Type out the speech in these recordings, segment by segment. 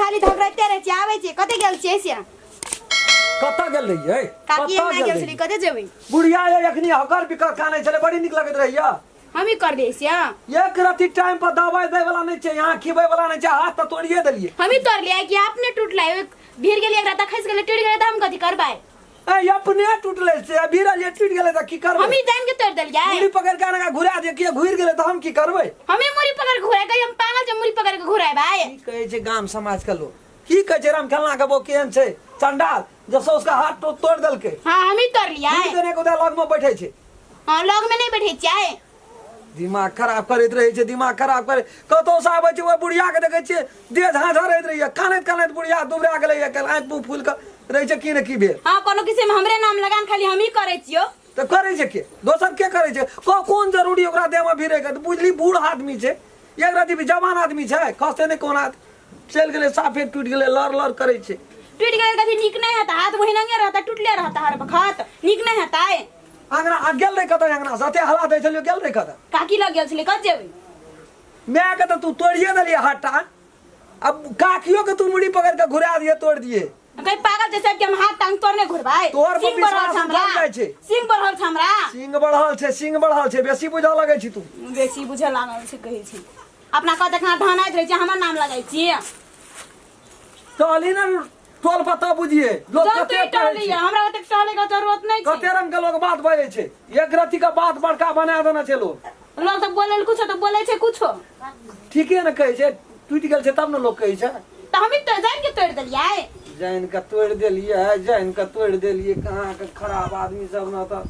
खाली धकड़ते रहै छियै, आबै छियै। कतऽ गेल छियै से? कतऽ गेल रहियै? काकी कतऽ अंगना गेल गेल रहियै? छलियै, कतऽ जेबै? बुढ़िया ये अखनी हकर बिकर कानै छलै, बड़ी नीक लगैत रहैया। हमही कर दै छियै। एक रति टाइम पर दवाई दै वाला नहि छै, यहाँ खिबै वाला नहि छै, हाथ तऽ तोड़िए देलियै। हमही तोड़लियै कि अपने टूटलै? भीड़ गेलियै एकरा तऽ खसि गेलै, टूटि गेलै तऽ हम कथी करबै? ए अपने टूटलै से भीड़लियै, टूटि गेलै तऽ की करबै? हमही जानि के तोड़ि देलियै। मुड़ी पकड़ि के आने घुरा दियै, किया घुरि गेलै तऽ हम की करबै? हमी मुड़ी पकड़ के घुराय कहियो? हम पागल छै मुड़ी पकड़ के घुरायबै? की कहै छै गाम समाज के लोग, की कहै छै? राम खेलना के बो केहन छै चंडाल, जब से उसका हाथ तो तोड़ देलकै। हाँ, हमही तोड़लियै। घुरि देने के उधर लग में बैठे छै। हाँ, लग में नहीं बैठे छियै। दिमाग खराब करैत रहै छै, दिमाग खराब करे। कतौ से आबै छै, ओहि बुढ़िया के देखै छियै देह झाँझरैत रहैया, कानैत कानैत बुढ़िया दुबरा गेलैया काल्हि, आँखि मुँह फूलि कऽ रहै छै, की ने की भेल। हाँ, कोनो किसी में हमरे नाम लगान, खाली हमही करै छियो। तऽ करै छै के? दोसर के करै छै? कोन जरूरी ओकरा देहमे भिड़ै के? बुझली बूढ़ आदमी छै, एक रति भी जवान आदमी छै, खसते नहि कोना चलि गेलै, साफे टूटि गेलै, लड़ लड़ करै छै। टूटि गेलै कथी नीक नहि हेतै? हाथ ओहिनांगे रहतै, टूटले रहतै हर बखत, नीक नहि हेतै? अंगना आ गेल रहे कतऽ? अंगना से एते हल्ला दै छलियो, गेल रहे कतऽ? काकी लग गेल छलै, कत जेबै? माय के तऽ तू तोड़िए देलियै हट्टा, अब काकियो के तू मुड़ी पकड़ के घुरा दिए, तोड़ दिए। कहीं पागल छै सब कि हम हाथ टांग तोड़ने घुरबै? तोहर पर सिंह बढ़ल विश्वास छै हमरा। उठल जाइ छै। सिंह बढ़ल छै हमरा। सिंह बढ़ल छै, सिंह बढ़ल छै, बेसी बुझऽ लगै छी तू। बेसी बुझऽ लागल छै कहै छै। अपना कह देखना धनाइत रहै छै, हमर नाम लगै छियै। टहली ने टोल पर तब बुझिए लोग जब कते तू कहै टहली छै। हमरा ओतेक टहले के जरूरत नहीं छै। कते रंग के लोग बात बजै छै, एक रत्ती के बात बड़का बना देने छै लोग। लोग तऽ बोले कुछो तऽ बोले छै कुछो। ठीके ने कहै छै, टूटि गेल छै तब ने लोग कहै छै। तऽ हम तो जान के तोड़ देलियै। जानि के तोड़ि देलियै, जानि के तोड़ि देलियै। कहाँ के खराब आदमी सब ने तऽ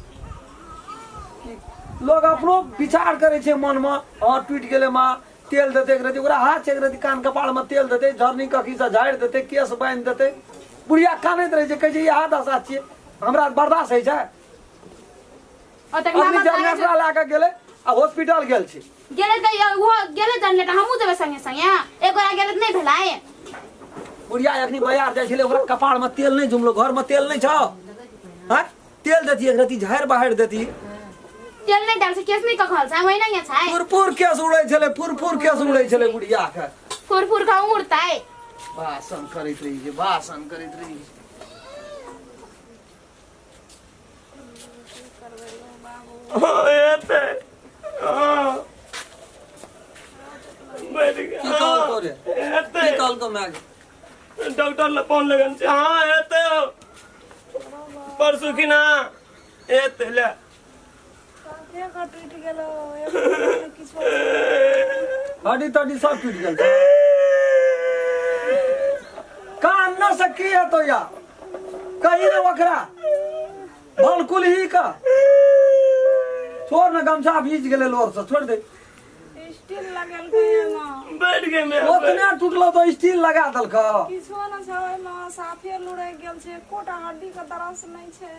की लोग अपनो विचार करै छै मनमे, हँ टूटि गेलै माँ, तेल देतै एक रत्ती, ओकरा हाथ छै एक रत्ती कान कपाड़मे तेल देतै, झरनी कखीसँ झाड़ि देतै, केश बान्हि देतै। बुढ़िया कानैत रहै छै, कहै छै इएह दशा छियै, हमरा बर्दाश्त होइ छै? ओतेक अखनी मामा जनरेटर लए कऽ गेलै आ हॉस्पिटल गेल छै। गेलै तऽ ओहो गेलै जनरेटर, हमहूँ जेबै संगे संगे। एक गोरा गेलै तऽ नहि भेलै? बुढ़िया अखनी बाजार जाइ छलै, ओकरा कपाड़मे तेल नहि जुमलो, घरमे तेल नहि छौ? हँ, तेल देती एक रत्ती, झाड़ि बहारि देती। तेल नहि डाल छै, केस नहि कखल छै, ओहिना छै। फुरफुर केस उड़ै छलै, फुरफुर केस उड़ै छलै बुढ़िया के। फुरफुर का उड़तै। भाषण करैत रही छै, भाषण करैत रही छै। एते हाँ। बैठ की कहलकौ रे? एते की कहलकौ माय? डॉक्टर लग फोन लगन छै। हाँ एते परसू खिना एते ले। टूटि गेलो किछु। हड्डी तड्डी सब टूटि गेल छै। कान न से की हेतौ या कही रे ओकरा भलकुल ही का छोड़ न, गमछा भीज गेलै लोर से, छोड़ दे। स्टील लगेलकै एहिमे। बैठ गए मैं। ओतने टूटलो तो स्टील लगा देलक। किछो नहि छै ओहिमे, साफे लुढ़कि गेल छै, एकोटा हड्डीके दरस नहि छै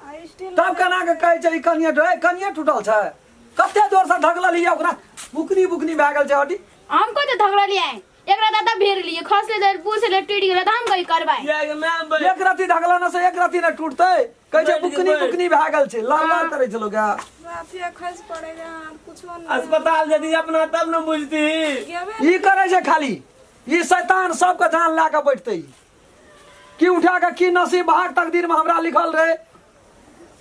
आ स्टील। तब केना के कहै छै ई कनिए कनिए टूटल छै? कते जोर से धगलल ओकरा, बुकनी बुकनी भए गेल छै हड्डी। हम कते धगललियै? एकरा दादा भेर लिए, खसले दर पूछले, टूट गेलै तऽ हम कही करबै? एक रति धगला न से एक रति न टूटतै? कहै छै बुकनी बुकनी भए गेल छै, लाल लाल करै छै लोक। साफे खसि पड़ै रहै, कुछो नहि। अस्पताल यदि अपना तब न बुझती। ई करै छै खाली ई शैतान, सबके जान लए कऽ बैठतै ई। की उठा कऽ की नसीब भाग तकदीर में हमरा लिखल रहे,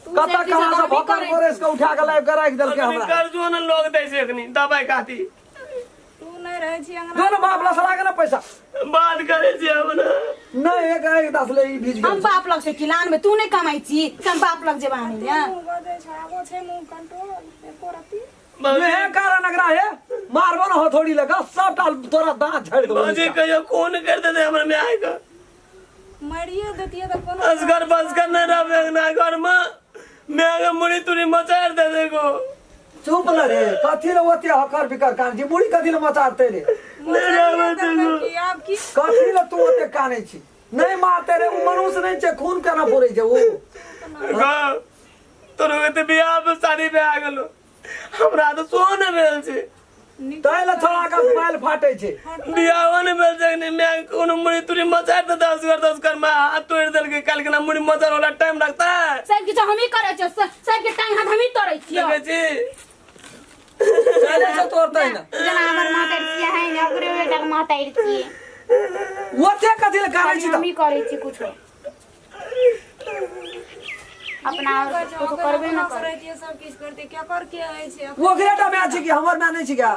कतऽ कहाँ से भोकर गोरेस के उठा के लाबि के राखि देलकै हमरा। कर्जो न लोग दै छै अखनी दवाई खाती। तू नहि रहै छी अंगना। जो ने बाप लसला के ना पैसा। बात करे छी हम ना। नहीं, एक एक दस ले ई भीज हम गेल। बाप लग से किलान में तू नहीं कमाई छी, हम बाप लग जेबा आनै ले। मुँह बजै छै, आबो छै मुँह कंट्रोल एको रत्ती। ये कारण अगरा है, मारबो न हथौड़ी लगा सब टाल तोरा दांत झाड़ि देबो। बाबूजी कहियो कोन कर देते हमर माय के? मारिए देतियै तऽ कोनो असगर बसगर नहीं रहबे अंगना घर में, माय के मुड़ी तुड़ी मचार दे देखो। चुप न रे, कथी ले ओते हकर बिकर कान छी? मुड़ी कथी ले मचारते रे? नहीं रहबे देखो। की आब की? कथी ले तू ओते कानै छी? नहीं मारते रे, ओ मनुष्य नहीं छै, खून केना फोड़ै छै ओ? तोरो के तऽ बियाह पे शादी पे आ गेलो, हमरा तऽ सोहो नहि भेल छै। ताहि लए छोड़ा के मोबाइल फाटै छै। बियाहो नहि भेल छै अखनी, माय कोनो मुड़ी तुड़ी मचारि देतै असगर तसगर में हाथ तोड़ि देलकै काल्हि केना मुड़ी मचार वाला टाइम लगता है। सब किछु हमही करै छियै, सबके टांग हाथ हमही तोड़ै छियै। देखै छी। चले छै तोड़तै ने। जेना हमर महतैर छियै है ने, ओकरे बेटाके महतैर छियै। ओते कथी लए कानै छी तऽ हम ही करै छी कुछो अपना और कुछो करबे न कर रहतियै सब किछु करतियै केकर के होइ छै ओकरे टा माय छै कि हमर माय नहि छै क्या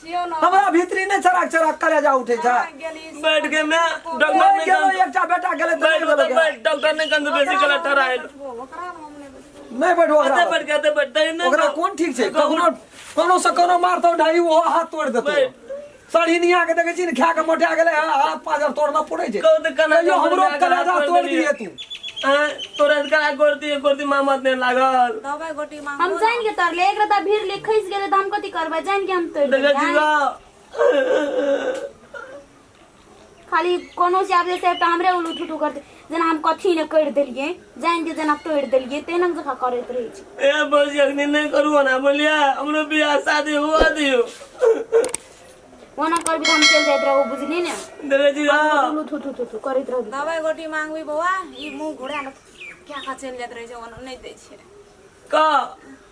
छियौ न हमरा भीतरी नहि चराक चराक कलेजा उठै छै गेली बैठ के मैं डॉक्टर मरि नहीं गेलो कंद एकटा बेटा गेलै तऽ बैठ नहि गेलो बैठ क्या? डॉक्टर नहीं कंद बेसी कला ठहरायल ओकरा हम नहि बैठबो नहि बैठो ओकरा अते बैठ के अते बैठ दही नहीं ओकरा कोन ठीक छै कखनो कोनो से कोनो मारतौ ढाई ओहो हाथ तोड़ि देतौ बैठ। सरहिनिया के देखै छी ने खा के मोटा गेलै हँ, हाथ पाजर तोड़ना पड़ै छै कहू तऽ कना कहियो हमरो कलेजा तोड़ दिए तू आँय, तोरा करा गोरती गोरती मामत नहीं लागल दबाई गोटी मांगो हम जान के तरले एक रता भीड़ ले खैस गेले त हम कथी करबै जान के हम तोड़ देखै छी देलियै। गो खाली कोनो से आबे से एकटा हमरे उलू ठुठू करते जेना हम कथी ने कर देलियै जान के जेना तोड़ देलियै तेना जकाँ करैत रहै छै ए बस अखनी नहीं करू ना बोलिया हमरो बियाह शादी हुआ दियो ओना करबी त हम चलि जाइत रहू बुझली ने देखै छी गो उलू ठुठू ठुठू करैत रहबी दबाई गोटी मांगबी बौआ ई मुंह घुरा के क्या का चलि जाइत रहै छै ओना नहि दै छै का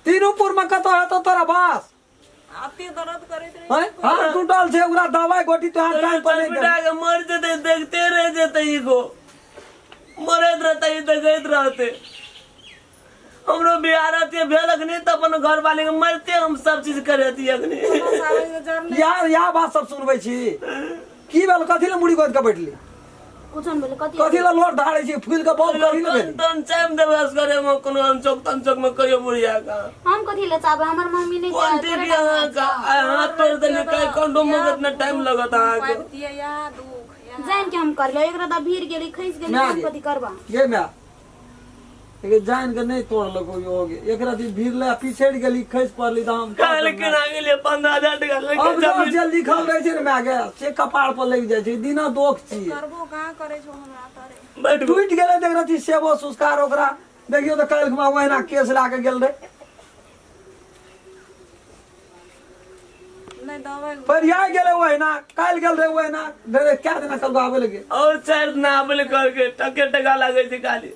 तीनू पुर में कतौ हेतौ तोरा बास अते दर्द करैत रहै हैं? हाथ टूटल छै ओकरा दवाई गोटी तोहर टाइम पर नहि बेटा के मर जेते देखते रह जेते ई को मरैत रहते ई देखैत रहते हमरो बियाह रहते भेल अखनी तऽ अपन घर वाले के मरते हम सब चीज करती अखनी बस आबै छै जर देलही। यार इएह बात सब सुनबै छी की भेल कथी लए मुड़ी गोद के बैठली कुछो नहि भेलै कथी कथी लए लोर धारै छी फूल के बहुत कथी लए भेल तन चाइम देबै असगरे में कोनो अनचोक तनचोक में कहियो बुढ़िया का हम कथी लए चाहबै हमर मम्मी नहि कोन चाहत ठीक है अहाँ का आइ हाथ तोड़ देली कई कंडोम में कितना टाइम लगत अहाँ के पाबितियै या दुख या जान के हम करलियै एक रता भीड़ गेली खैस गेली ना हम गे। कथी करबा ये माय लेकिन जान के नहीं तोड़लको यो गे एक राति भीड़ ले पिछड़ गेली खसि पड़ली तऽ हम काल्हि केना गेलियै 15,000 टका लेके अब जमीन जे लिखल रहै छै ने माय गे से कपार पर लागि जाइ छै दिना दोख छियै करबो कहाँ करै छौ हमरा तोरे बैठ टूटि गेलै देख रही सेबो संस्कार ओकरा देखियौ तऽ काल्हि खुमा ओहिना केस लए कऽ गेल रहै नहि दबाई परिया गेलै ओहिना काल्हि गेल रहै ओहिना कए दिना कल आबै लगे और 4 दिना आबै लए कहलकै टके टका लागै छै खाली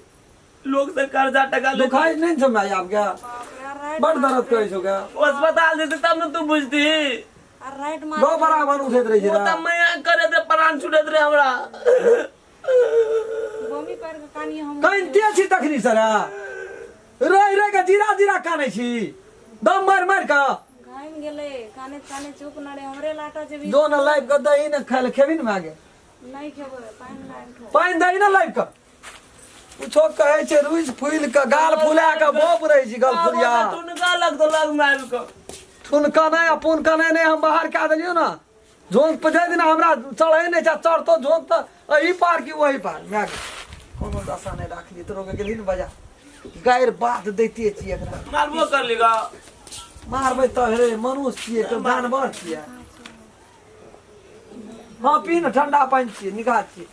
लोग से कर्जा टका ले दुखाइ नहि ने छौ माय आब के बाप रे राइट बड़ दर्द करै छौ के अस्पताल जेतै तब ने तू बुझती आ राइट मार दो बराबर उठैत रहै छै ओ तऽ मैया करैत रहे प्राण छूटैत रहे हमरा बमी पर के कानी हम कनिते छी तखनी सर रहि रहि के जीरा जीरा कानै छी दम मारि मारि कऽ घाम गेलै काने काने चुप न रे हमरे लाटा जेबी जो न लाइब कऽ दही ने खाय लए खेबही ने मागे नहि खेबै पानि लाइन पानि दही ने लाइब कऽ कुछो कहै छै रुसि फूलि कऽ गाल फुला कऽ बोप रहै छी गल फुलिया ठुनका लगतो लग मारि कऽ ठुनका नहि आ पुनका नहि नहि हम बाहर कए देलियौ ने झोंक पर जाहि दिना हमरा चढ़ै नहि छै चढ़तो झोंक तऽ एहि पार कि ओहि पार माय गे कोनो दशा नहि राखली तोरो के गेलही ने बजा गारि बात दैते छियै एकरा मारबो कर ली गा मारबै तऽ हे मनुष्य छियै तऽ जानवर छियै हँ पी ने ठंडा पानि छियै निकाह छियै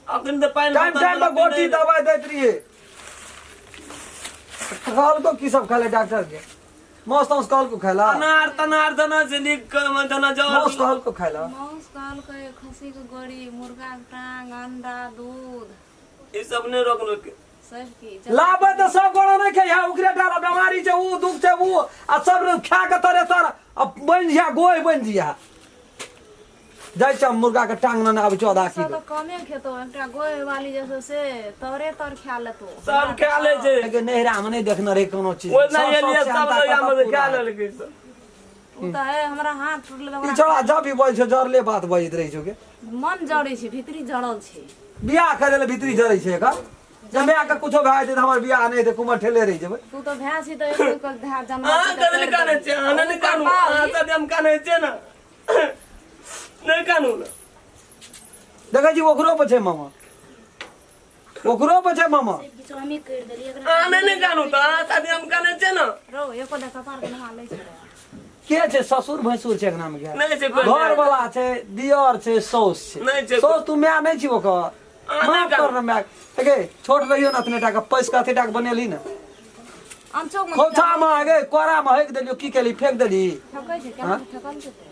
अखन तऽ पानि टाइम टाइम पर गोटी दवाई दैत रहियै कहलको की सब खाय ले डॉक्टर के मांस तांस कहलको खाय ला अनार तनार देना छै नीक देना जाओ मांस कहलको खाय ला मांस कहलकै खस्सी के गड़ी मुर्गा के टांग अंडा दूध ई सब नहि रोकलकै सब किछु लाबै तऽ सब गोड़ा नहि खाइ ओकरे डाला बीमारी छै ऊ दुख छै ऊ आ सब खा के तरे तर आ बनि जिया गोहि बनि जिया जाइ छै हम मुर्गा के टांग नेने आबै छौ आधा सब किलो तऽ कमे खेतो एकटा गोय वाली जैसे से तोरे तर खा लेतो सब खा लै छै लेकिन नैहरा मे नहि देखने रही कोनो चीज ओहि सब नहि एलियै शौक सब सेहनता लोग कतऽ हमर पूरा खा हैत। लेलकै सब ओ तऽ है हमरा हाथ टूटल तऽ ई ओकरा छौड़ा जब भी बजै छौ जरले बात बजैत रहै छौ के मन जड़ै छै भीतरी जड़ल छै बियाह करै लए भीतरी जरै छै एकर जब माय के कुछो भए जेतै तऽ हमर बियाह नहि हेतै कुमर ठेले रहि जेबै तू तऽ भए छी तऽ एक के धै जमा अहाँ कथी लए कानै छियै अहाँ नहि कानू अहाँ साथे हम कानै छियै ने नहि कानू ने देखै छी ओकरो पर छै मामा ओकरो पर छै मामा किछु हमी करि देलियै एकरा अहाँ नहि ने कानू तऽ अहाँ साथे हम कानै छियै ने रो एको दे कपार के नहा लै छै रे। के छै ससुर भैंसुर छै अंगना मे के नहि छै कोइ घर वाला छै दियर छै साउस छै नहि छै साउस तू माय नहि छी ओकर अहाँ माफ नहि कर ने माय गे छोट रहियो ने अतने टाका पैस के अथी टाका बनेली ने अनचोक मे खोछा मे गे कोरा मे हकि देलियो की केली फेंक देली ठकै छै केना ठकल जेतै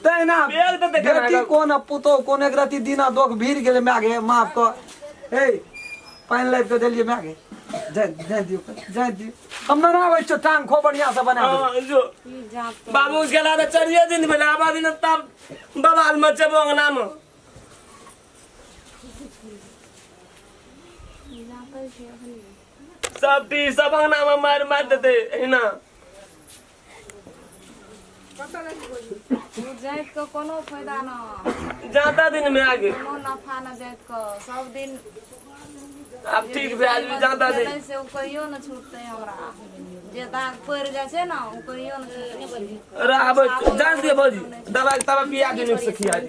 तहिना बेग तऽ देखना बेटी आगा। कोन आ पुतोह कोन एक रति दिना दोख भीड़ गेलै माय गे माफ कर हे पानि लाबि कऽ देलियै माय गे जाय जाय दियौ जाय दियौ हम ना आबै छौ टांग खो बढ़िया से बना देबो। हाँ, जो ई जात तो बाबू गेला तऽ चारिये दिन भेलै आबा दिन तब बवाल मचेबो अंगना में ई जातै छै अखनी। सब टी सब अंगना में मारि मारि देतै एहिना। ओ जाति के कोनो फायदा न जाता दिन में आगे कोनो नफा न जाति के सब दिन आब ठीक भए जेबै जाता दिन गेलै से ओ कहियो न छूटतै हमरा जे दाग पड़ि जाइ छै ने ओ कहियो न छूटतै। अरे आब जान दिए भौजी दवाई तवा पिया के नीक से खिया दे।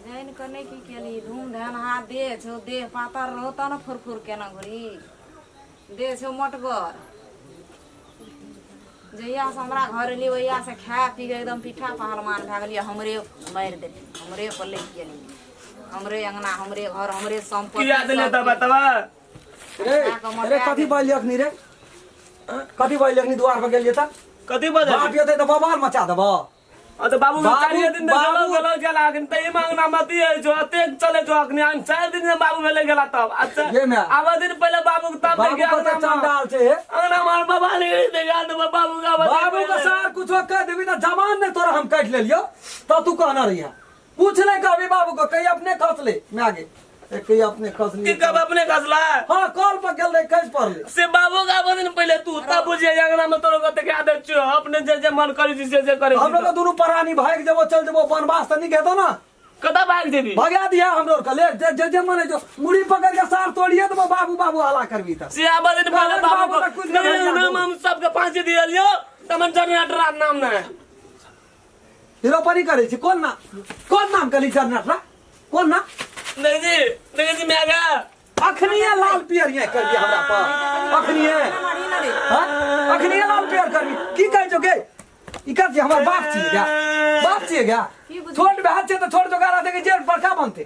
जानि कऽ नहि की केली धूम धान हाथ देह छौ देह पातर रहो तब ने फुरफुर केना घुरी देह छौ मोटगर। जहिया से हमरा घर एली ओहिया से खा पी के एकदम पीठा पहलवान भए गेलियै। हमरे मारि देली हमरे पर लागि गेली हमरे अंगना हमरे घर हमरे सम्पत्ति पिया देले सब दवा तवा। रे रे कथी बजली अखनी रे? कथी बजली अखनी द्वार पर गेलियै तऽ? कथी बजल? बाप एतै तऽ बवाल मचा देबो। आ तऽ बाबू बाबू- चारिये दिन तऽ गेलो बाबू- गेलो गेला अखन तऽ ई अंगना मती है जो अतेक चले जो अखनी हम 4 दिन से बाबू भेले गेला तब। अच्छा ये मैं। आबा दिन पहिले बाबू के तब बाबू देखिए कते अंगना में। चंडाल छै हे। अंगना में बाबा ने देखा देबो बाबू के आबा दिन बाबू के पहिले। सार कुछो कह देबी तऽ जवान ने तोरा हम काटि लेलियो तऽ तू कहना रहिया कुछ नहीं कहबी बाबू को कहीं अपने खसले मैं आगे ए, कहीं अपने खसली की कब अपने खसला? हाँ कॉल पर गेल रहे खस पड़ले से बाबू के आबा दिन पहिले तू तब बुझिए अंगना में तोरो कते के आदत छौ अपने जे जे मन करी छी से जे करी छी। हमरो के दुनू प्राणी भागि जेबो चल जेबो वनवास तऽ नीक हेतौ ना? कतऽ भागि जेबी? भगा दिया हमरो के ले जे जे जे मन है जो मुड़ी पकड़ के सार तोड़िए देबो बाबू बाबू हला करबी तऽ। से आबा दिन पहिले बाबू बाबू तऽ को कुछ नहीं नहीं नाम हम सबके फांसी दियलियो तमन जनरेटर नाम नै। रोपनी करै छी कोन नाम कोन नाम कहली जनरेटर कोन नाम? नहीं जी नहीं जी मैं गया अखनिए लाल पियर ये कर दिया हमरा पर अखनिए। हाँ अखनिए लाल पियर करबी की कहै छौ गे? ई कर हमर बाप छियै गा बाप छियै गा छोट भाय छै तऽ छोट जोगारा देखे जे बड़का बनते।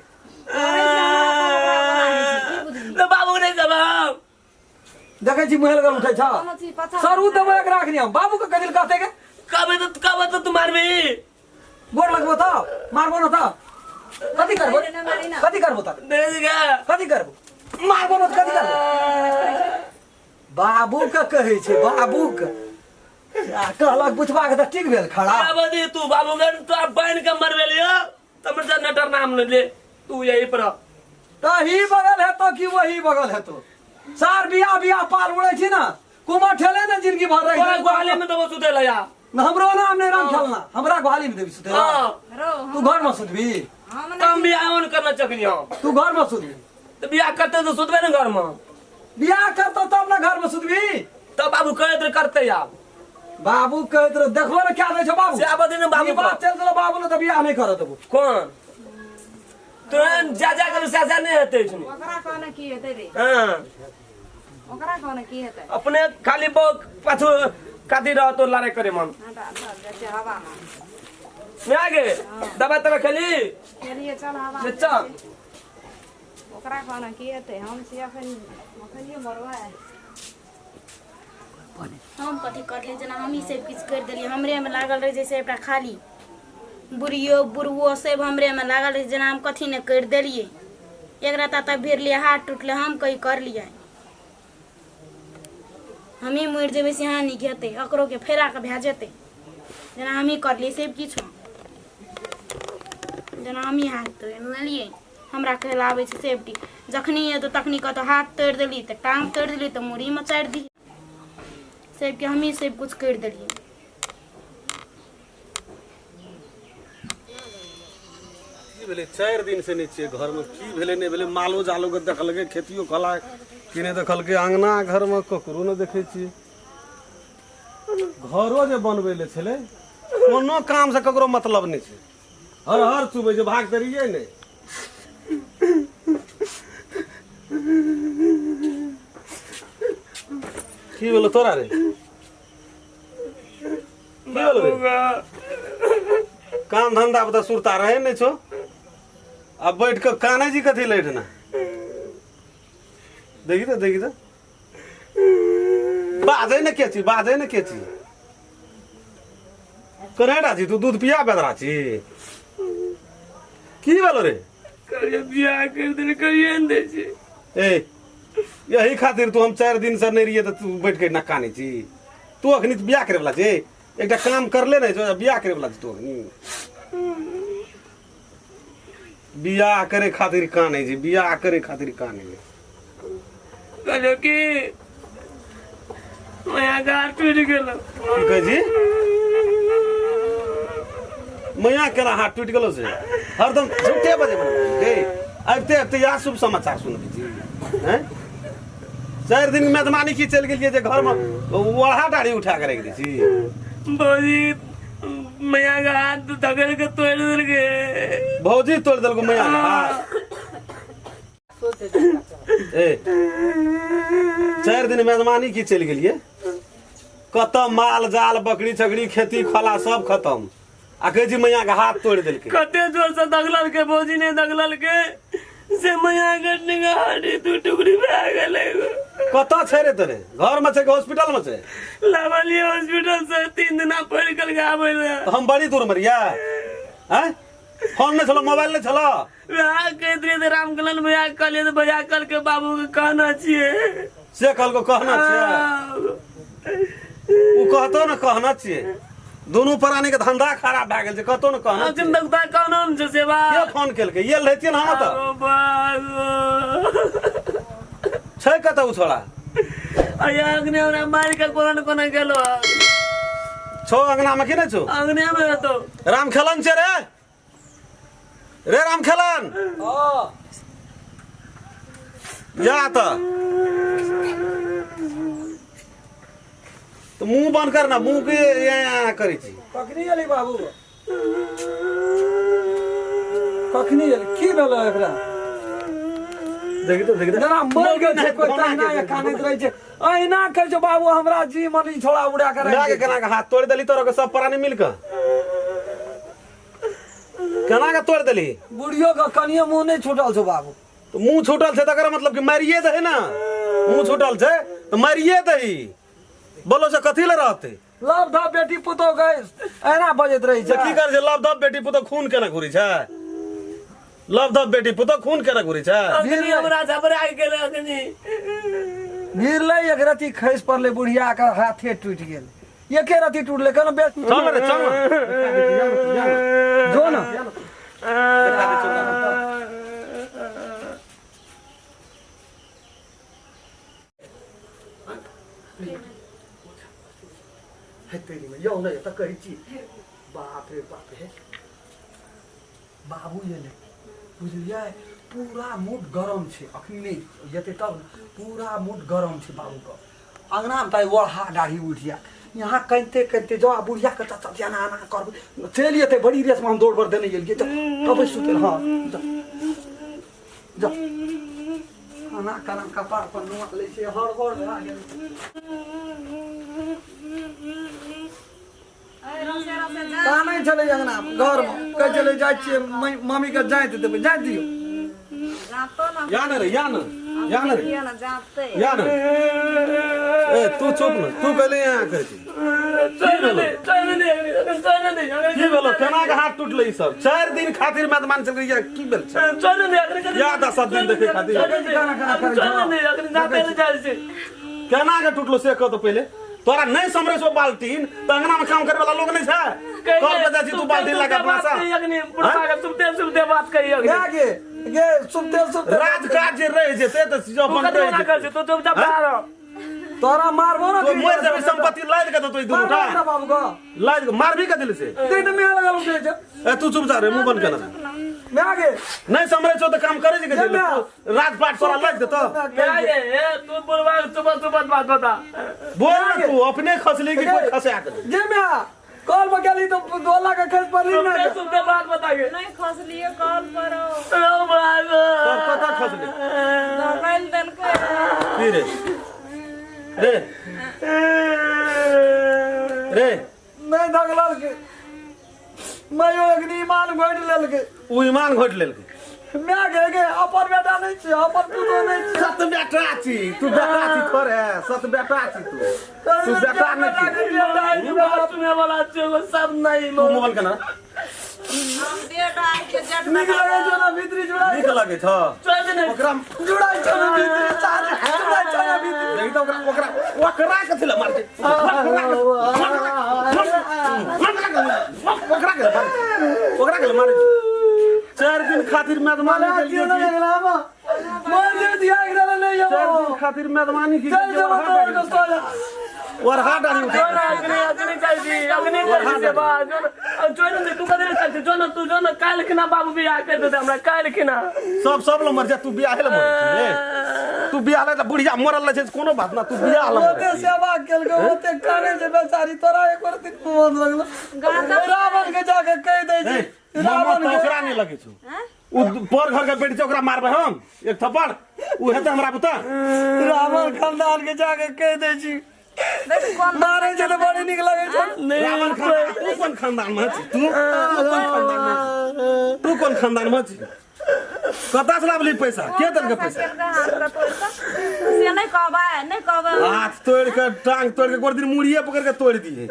तो बाबू नहीं जवाब देखै छी मुँह लगल उठै छ कोनो चीज पता सरू देबो एकरा अखनी हम बाबू के कदिल कहते के कबे तो कबे तो तू मारबी गोड़ लगबो तऽ मारबो न तऽ कथी करबो कथी करबो तऽ नहीं जी गा कथी करबो मारबो न तऽ कथी करबो? बाबू के कहै छै बाबू के आ कहलक बुझबा के तऽ ठीक भेल खड़ा। आबा दे तू बाबू के तो आप बहन के मरबेलियो तमर जनरेटर नाम न ले तू यही पर। तही बगल है तो कि वही बगल है तो सार बिया बिया पाल उड़ै छी ना कुमार ठेले ने जिंदगी भर रही तोरा ग्वाले में देबो सुते ला या। हमरो नाम नहीं राम खेलना हमरा ग्वाली में देबी सुते ला। हां रो तू घर में सुतबी? हम कम बियाह ऑन करना चकनी हम। तू घर में सुतबी? तो बियाह करते तो सुतबे ने घर में। बियाह करतो तब ना घर में सुतबी। तब बाबू कहत रहे करते आब। बाबू कहत रहे देखबो ने क्या दै छौ बाबू। से आबऽ दे ने बाबू ई बात चल गेलो बाबू ने तऽ बियाह नहीं करत देबो। कौन तुरंत जा जा कर साजा नहीं हेतै सुनी। ओकरा कहने की हेतै रे? हां ओकरा कहने की हेतै? अपने खाली बो पाछू कादी रहतो लड़ाई करे मन। हटा चल जाइ छै हवा में। मैं आगे दवा तवा खेली खेलिए चल हवा से में। चल। ओकरा कहने की हेतै? हम छी अखन अखनिये मरबै। हम कथी करलियै जेना हमही सब किछु करि देलियै हमरे में लागल रहै छै से एकटा खाली बुढ़ियो बुढ़बो सब हमरे में लागल रहै जेना हम कथी नहि करि देलियै। एकरा ता भिड़लियै हाथ टूटलै हम कहीं करलियै हमही मरि जेबै से यहाँ नीक हेतै ओकरो के फेरा के भए जेतै जेना हमही करलियै सब किछु जेना हमही हाथ तोड़ि लेलियै। हमरा कहै लए आबै छै सेफ्टी जखनी एतौ तखनी कहतौ हाथ तोड़ि देली तऽ टांग तोड़ि देली तऽ मुड़ी मचारि दी सबके हमही सब कुछ करि देलियै। की भेलै 4 दिन से नहि छियै घरमे की भेलै नहि भेलै मालो जालो के देखलकै खेतियो खला की नहि देखलकै अंगना घरमे ककरो नहि देखै छियै। घरो जे बनबै लए छलै कोनो काम से ककरो मतलब नहि छै हर हर चुबै छै भाग तऽ रहियै नहि। की भेलो तोरा रे? की भेलो रे? काम धंधा पर तऽ सुरता रहे नहि छौ अब बैठ कऽ कानै छी कथी लैठना? देखी तऽ देखी तऽ बाजै ने के छी बाजै ने के छी करेडा छी तू दूध पिया बेदरा छी की भेलो रे? करिए बियाह कर देले करिए ने दै छै। ए यही खातिर तू हम 4 दिन से नहीं रहिए तऽ तू बैठ के नकानै छी। तू अखनी बियाह करे वाला छै, एकटा काम करले नहीं छौ, बियाह करे वाला छै तू अखनी। बियाह करे खातिर कानै छै, बियाह करे खातिर कानै छै। कहलियो कि मैया के हाथ टूटि गेलो। की कहै छी? मैया केना हाथ टूटि गेलो से हरदम झूठे बजे बने गे। आबिते आबिते इएह शुभ समाचार सुनबै छी हैं? 4 दिन मेजबानी की चलि गेलियै जे घरमे ओढ़ा डाढ़ी उठा के राखि दै छी। भौजी मैया के हाथ धकेल के तोड़ि देलकै। भौजी तोड़ि देलको मैया के हाथ? ए 4 दिन मेजबानी की चलि गेलियै, कतऽ माल जाल बकरी छकरी खेती खोला सब खत्म, आ कहै छी मैया के हाथ तोड़ि देलकै। कते जोर से दगललकै भौजी, नहि दगललकै से मैया के निगाह दू टुकड़ी भए गेलै। कतऽ छै रे तोरे? घर में छै कि हॉस्पिटल में छै? लावलिए हॉस्पिटल से 3 दिना पड़ि गेल आबै लए। तऽ हम बड़ी दूर में रहियै आँय? फोन नहि छलो, मोबाइल नहि छलो? वएह कहैत रहियै तऽ रामकलन भैया कहलियै तऽ भैया कहलकै बाबू के कहना छियै। से कहलको कहना छियै? ओ कहतो ने कहना छियै। दुनू प्राणी के धंधा खराब भए गेल छै, कहतो ने कहना छियै। तक तऽ कहना ने छै सेवा। के फोन केलकै? ये रहितियै ने हम तऽ। छै कतऽ ओ छोड़ा? अया अग्नि हमरा मारि के कोना ने कोना गेलो। छौ अंगना में की नहि छौ? अंगने में हेतौ। राम खेलन छै रे, रे राम खेलन जा तऽ तऽ मुंह बंद कर ना, मुंह के यहाँ करै छी। कखनी एली बाबू? कखनी एली? की भेलो एकरा? देखी तो, देखी तो। जेना मरि गेल छै कोइ तहिना कानैत रहै छै। अहिना कहै छै बाबू हमरा जी मन ई छोड़ा उड़ा के राखि। केना के हाथ तोड़ि देली तोरा के सब प्राणी मिल के? केना के तोड़ि देली? बुढ़ियो के कनियो मुंह नहीं छूटल छौ बाबू। तो मुंह छूटल छै तकर मतलब कि मारिए दही ना, मुंह छूटल छै तो मारिए दही। बोलो से कथी ले रहते? लव धप बेटी पुतोह के एना बजैत रहै छै। की कर छै लव धप बेटी पुतोह? खून केना घुरै छै? लव धप बेटी पुतोह खून केना घुरै छै? अखनी हमरा झबरा गेल अखनी। गिरलै एक रति खसि पड़लै बुढ़िया के हाथे टूटि गेल। एके रति टूटलै केना बे। चल रे चल जो ना। हे तेरी में यौ नहि तऽ कहै छी। बाप रे बाप रे, बाबू एलै बुझलियै, पूरा मूड गरम छै। अखनी नहि जेतै तब ने, पूरा मूड गरम छै बाबूके। अङ्गनामे तऽ ओढ़ा दाढ़ी उठि जायत यहाँ कनिते कनिते जाउ आ बुढ़िया के चचा एना एना करबै चलि एतै। बड़ी रेसमे हम दौड़ बड़ देने गेलियै तऽ तबै सुतल। हँ जाउ जाउ, खाना खाना कपार पर नुआ लै छै, हड़बड़ भए गेल। कानै छलै अङ्गना घरमे, कहै छलै जाइ छियै मम्मीके जाइत देबै, जाइत दियौ। या न रे, या न, या न रे, या न। ए तू चुप न, तू कहले यहाँ करै छी। की भेलो? केना के हाथ टूटलै? ई सब 4 दिन खातिर मेजबान चल गई की भेल छै? या 10 दिन देखे खातिर केना के टूटलो से कह तो पहिले। तोरा नहीं समरे सो बाल्टीन त अंगना में काम करे वाला लोग नहीं छै। कल पे जाइ छी तू बाल्टीन लगा अपना सा। सुनते बात कही गे गे सुनते सुनते राज काज जे रह जेते त अपन रह जेते। तू चुपचाप रह, तोरा मारबो ना तो मर जेबे। संपत्ति लाद के तो दुनू टा बाबू को लाद के मारबी के दिल से दे त में लगल उठे छै। ए तू चुप जा रे, मुंह बंद कर ना। मैं आगे नहीं समरे छो त काम करे जे के राजपाट तोरा लाद देतो। ए तू बोलबा सुबह सुबह बात बता। बोल ना, तू अपने खसली की कोई खसे के जे मैं कॉल पर गेली तो दोला के खस पड़ली ना। सुनते बात बता के नहीं खसलिए कॉल पर। ओ भागो तब कत खसली? मोबाइल देलकै की रे रे रे? नहीं धगलल के मैं अग्नि ईमान घोटि लेलकै। उ ईमान घोटि लेलकै। मैं गे गे अपन बेटा नहीं छी, अपन पुतोह नहीं छी। सत बेटा छी तू, बेटा छी थोड़े, सत बेटा छी तू, तू बेटा नहीं छी। बात सुने वाला छो सब नहीं। तू मोबाइल केना हम बेटा के छियै जेठ नीक लगै छौ ना भीतरी जुड़ाइ नीक लगै छौ चल दे ने ओकरा जुड़ाइ छौ ना भीतरी सार जुड़ाइ छौ ना भीतरी देखी तऽ ओकरा ओकरा ओकरा कथी लए मारतै ओकरा के मारै ओकरा के मारै चारि दिन खातिर मेजबानी मना के दियो लिए ना लगला मा मर जे दिया एकरा नहीं चारि जाबो दिन खातिर मेजबानी की चल जेबो तोर के सोजा और हाथ डाली जो ना अग्नि अग्नि चल दी अग्नि चल दी से बा जो ना जो ना तू कदरे चल जो ना तू जो ना काल खिना बाबू बियाह कर देते हमरा काल खिना सब सब ल मर जा तू बियाहे ल मरै छी रे तू बियाह ल बुढ़िया मरल रहै छै कोनो बात ना तू बियाह ल मरै ओते सेवा केलको ओते काने छै बेचारी तोरा एक बार दिन मन लगलो रावण के जाके कहि दै छी छै रावण तऽ के ओकरा नहि लगै छौ उ पर घर के बेटी छै ओकरा मारबै हम एक थप्पड़ उ हेतै हमरा पुता रावण खानदान के जाके कहि दै छी देख कोन मारै छै तऽ बड़ी नीक लगै छै रावण खानदान तू कोन खानदान में छी तू तू कोन खानदान में छी? तू कोन खानदान में छी कतऽ से लाबली पैसा के देलकै पैसा हाथ के तोड़ कऽ से नहि कहबै नहि कहबै हाथ तोड़ के टांग तोड़ के गोर दिन मुड़िए पकड़ के तोड़ दिए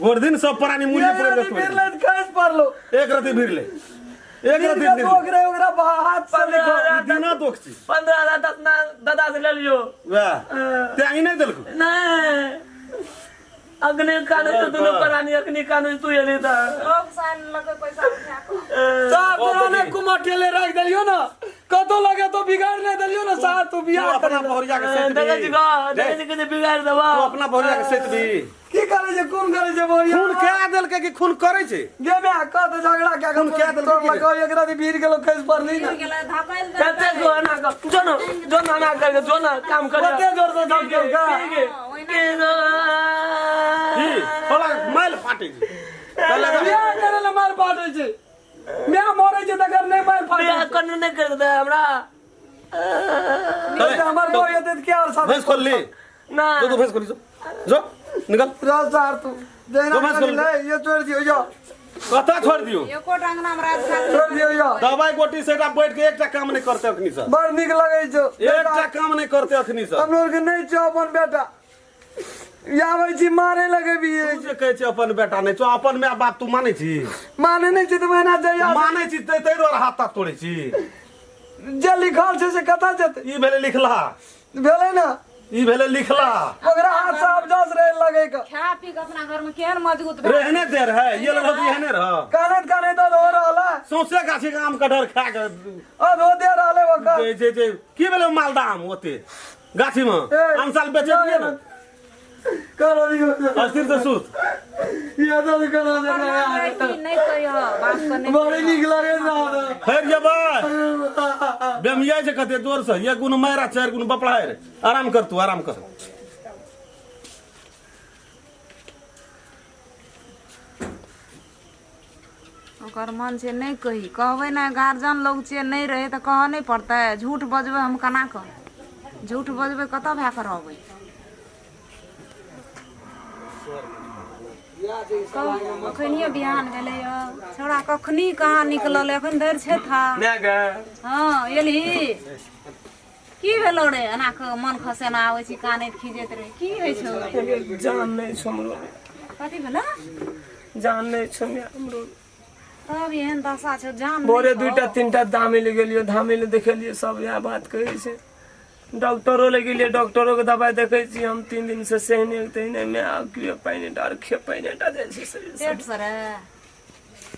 गोर दिन सब प्राणी मुड़िए पकड़ के तोड़ दिए। खसि पड़लो एक रति भिड़ले एक रति दिनका भिड़ले दोख रहे ओकरा हाथ से लिखो ई दिना दोख छी 15,000 दतना दादा से ले लियो वएह तें ही नहि देलको नहीं अग्नि काने तो दोनों प्राणी अग्नि काने तू एली त लोग साइन लगे पैसा उठा कऽ साहब तोरा ने कुमठेले राख देलियो ना कतो लगे तो बिगाड़ नहीं देलियो ना साहब तू तू बियाह अपना करे बहुरिया के सैत देखै छी भी गो देखै छी के बिगाड़ देबा तू अपना बहुरिया के सैत भी की करे छै कोन करे छै बहुरिया खून कए देलकै कि खून करै छै गे बे कत झगड़ा क्या खून कए देलकै तोर की रे? लगाओ एकरा दी भीड़ गेलो खसि पड़ली ना गेलै धकैल कते गो ना गो जो न जो न ना कर जो न काम कर कते जोर से धकेल का के गो की थोड़ा माइल फाटै छै चल लगा। बियाह करे ले मार फाटै छै म्या मरे छै तकर नहीं मार फाटै बियाह करने नहीं कर दे हमरा छै हमर बहु हेतै तऽ के और साथ भैंस खोल ली ना जो तू भैंस खोली जो जो निकल रह सार तू जहिना जो भैंस करी खोल ले ये छोड़ दियो यो कतऽ छोड़ दियौ एको अंगना मे रात खा छोड़ दियो यो दवाई गोटी से एकटा बैठ के एकटा काम नहि करते अखनी से बड़ नीक लगै छौ एकटा काम नहि करते अखनी से हमरो के नहीं छौ अपन बेटा आबै छी मारे लगे भी तू जे कहै छै अपन बेटा नहि छौ अपन माय बाप तू मानै छी माने नहीं छी तऽ महीना जइया मानै छी तै ताहि दुआरे हाथ ताथ तोड़ै छी जे लिखल छै से कतऽ जेतै ई भेलै लिखला भेलै ने ई भेलै लिखला ओकरा हाथ से आब जस रहे लगे के खा पी के अपना घर में केहन मजबूत भेल रहने दे रहे ये लग एहने रह कानैत कानैत अधो रहल सौंसे गाछी के आम कटहर खा के अधो दे रहले ओकर जे जे जे की भेलै मालदा आम ओते गाछी में ए, आम साल बेचे दिए ने करो दियो अस्थिर से सुत ये तो करो दे की नहि कहियो बाप के नहि बड़ी नीक लगे रहल फेर जेबै बेमिया छै कते जोर से एक गुण मारा चारि गुण बपड़ा रे आराम कर तू आराम कर ओकर मन छै नहि कही कहबै ने गार्जियन लोग छियै नहि रहै तऽ कहऽ नहि पड़तै झूठ बजबै हम केना कऽ झूठ बजबै कतऽ भए कऽ रहबै अखनियो बिहान भेलै छौड़ा कखनी कहाँ निकलल एखन धरि छै था हँ एलही की भेलो रे एना कऽ मन खसेना आबै छी कानैत खीजैत रहे की होइ छौ जान नहीं छौ हमरो कथी भेलै जान नहीं छौ हमरो तब एहन दशा छौ जान नहि भोरे छौ। दुईटा तीनटा धामे ले गेलियो धामे ले देखेलियो सब इएह बात कहै छै डॉक्टरो लग गेलियै डॉक्टरो के दवाइ देखै छी हम 3 दिन से सहने तेहने मे आ के पानि टा खे पानि टा जाइ छै शरीर से पेट से रे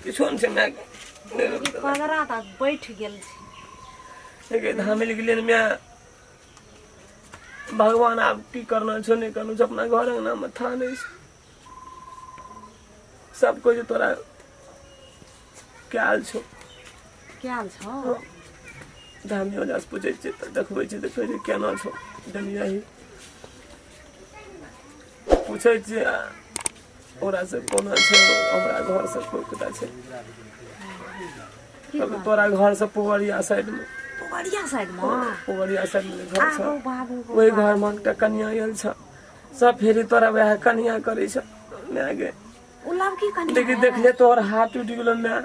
किछो नहि छै माय पगरा तऽ बैठ गेल छै लेकिन धामे ले गेलियै ने माय भगवान आब की करना छौ नहि करना छौ अपना घर अंगना मे था नहि छै सब कोइ जे तोरा कयल छौ कयल छौ धामी ओझा से पूछै छियै तऽ देखबै छै तऽ कहै छै केना छौ डलियाही पूछै छियै ओकरा से कोना छै हमरा घर से कोई छै की तोरा घर से पुवरिया साइड में पुवरिया साइड में पुवरिया साइड में घर छ आगो बाबू ओहि घर में एकटा कनिया आयल छ सब फेरी तोरा वएह कनिया करै छ माय गे ओ लड़की कनिया देखी देखले तोहर हाथ टूटि गेलो माय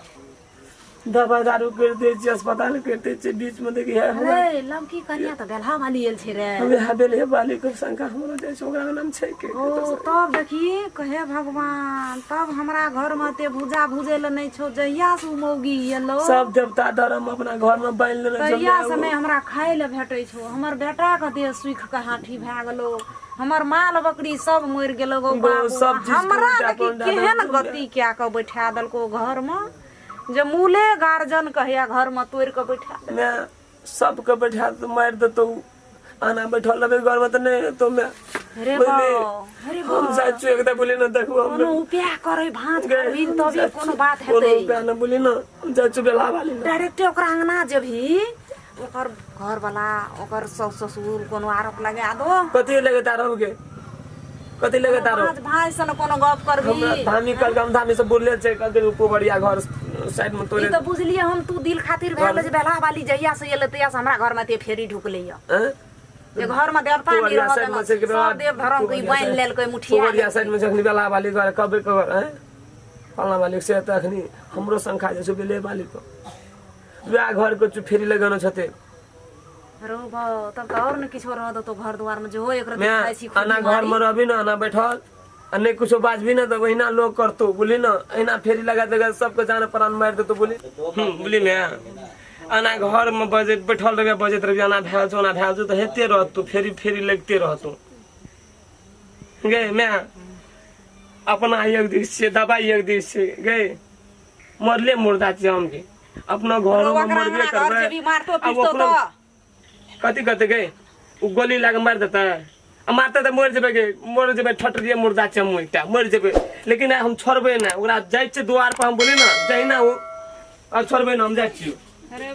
दवाई दारू कर दै छियै, अस्पताल कर दै छियै। बीच में देखी है हमरा। अरे लमकी कनिया तऽ बेलहा वाली आयल छै रे। हमे हबेल हे वाली के शंका हमरो जाइ छै, ओकरा नाम छै के। ओ तब देखी कहे भगवान, तब हमरा घर में ते भूजा भूजै लए नहि छौ। जहिया से उ मौगी एलो सब देवता धर्म अपना घर में बान्हि लेने छौ। तहिया से नहि हमरा खाय लए भेटै छौ। हमर बेटा के देह सूखि के हाथी भए गेलो, हमर माल बकरी सब मरि गेलो गौ बाबू। सब चीज के हमरा उल्टा देखी पुल्टा केहन देलको। गति कए के बैठा देलको घर में, जे मूले गार्जन कहैया घर में तोड़ि के बैठा देलको। मैं सबके बैठा देतौ, मारि देतौ। आना बैठल रहबै घर में तऽ नहि हेतौ मैं। रे बुझली? बा, अरे बा। हम जाइ छियौ एकटा बोली न देखू हम। कोनो उपाय करै, भाँज करबही तबे कोनो बात कोनो हेतै। उपाय न बोली न, हम जाइ छियौ बेला वाली न। डायरेक्टे ओकरा अंगना जेबही, ओकर घरवाला ओकर सास ससुर कोनो आरोप लगा दो। कथी लगे तारो के, कथी लगे तारो? भाँज भाँज से न कोनो गप करबही। हमरा धामी कल हम धामी से बोलले छै, कहलकै पुबरिया घर साइड में ई तोरे। तऽ बुझलियै हम तू दिल खातिर भेल जे बेलहा वाली जहिया से एलै तहिया से हमरा घर में ते फेरी ढुकलै यऽ। हैं? जे घर में देवता नहि पुबरिया रहत साइड में छै कि सब देव धर्म के ई बान्हि लेलकै मुठिया। पुबरिया साइड में जखनी बेला वाली घर कबे कबर हैं फलना वाली से, तऽ अखनी हमरो शंखा जे छै बेले वाली को वएह घर के फेरी लगेने छथिन। रो बा, तब तऽ और ने किछो रह देतो घर दुआर में जो एक रत्ती मैं खाइ छी आना घर में रहबी ना, आना बैठल आ नहीं कुछो बाजबी ना तऽ वहिना लोग करतो बोली ना, एना फेरी लगा देगा सबके जान प्राण मारि देतो बोली। बोली मैं आना घर में बजैत बैठल रहबे, बजैत रहबे, आना भए छौ ओना भए छौ तऽ हेते रहतो, फेरी फेरी लगिते रहतो गे। मैं अपना एक दिस छियै, दबाई एक दिस छै गे, मरले मुर्दा छियै हम के अपना घर में ओकरा मरबे अंगना घर करबै। जेबी मारतो आब पीटतो ओकरो तऽ कथी कथी गे, उ गोली लाग मारि देतै आ मारतै तऽ मरि जेबै गे, मरि जेबै, ठटरिये मुर्दा छै हम एकटा, मरि जेबै। लेकिन हम छोड़बै नहि ओकरा। जाइ छियै दुआर पर हम बोली ना जहिना ओ आ छोड़बै ना, हम जाइ छियै। अरे।